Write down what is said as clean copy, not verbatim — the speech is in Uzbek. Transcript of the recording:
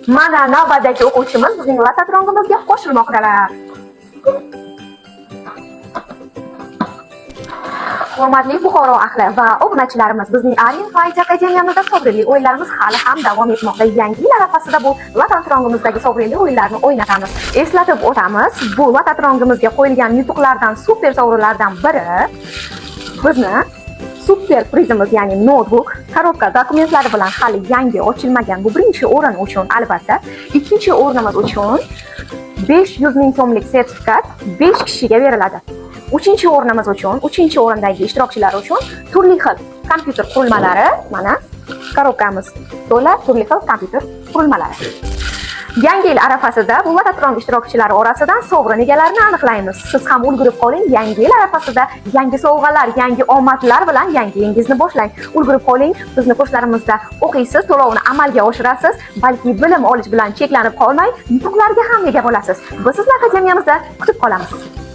Mana navbatdagi o'quvchimiz bizning latatrongimizga qo'shilmoqdalar. Hurmatli Buxoro ahli va obunachilarimiz, bizning Aryan Fight Akademiyamizda sovrinli o'yinlarimiz hali ham davom etmoqda. Yangi yil arafasida bu latatrongimizdagi sovrinli o'yinlarni o'ynatamiz. Eslatib o'tamiz, bu latatrongimizga qo'yilgan yutuqlardan, super sovrinlardan biri bizni super prizimiz, ya'ni notebook, korobka dokumentlari bilan hali yangi ochilmagan bu birinchi o'rin uchun albatta, ikkinchi o'rnimiz uchun 500 ming so'mlik sertifikat 5 kishiga beriladi. Uchinchi o'rnimiz uchun, uchinchi o'rindagi ishtirokchilar uchun turli xil kompyuter qurilmalari, mana korobkamiz to'la turli xil kompyuter qurilmalari. Yangi yil arafasida bu Lotatron ishtirokchilari orasidan sovrin egalarini aniqlaymiz. Siz ham ulgurib qoling, yangi yil arafasida yangi sovg'alar, yangi omadlar bilan yangi yilingizni boshlang. Ulgurib qoling, bizni kurslarimizda o'qiysiz, to'lovni amalga oshirasiz, balki bilim olish bilan cheklanib qolmay, yutuqlarga ham ega bo'lasiz. Biz sizni akademiyamizda kutib qolamiz.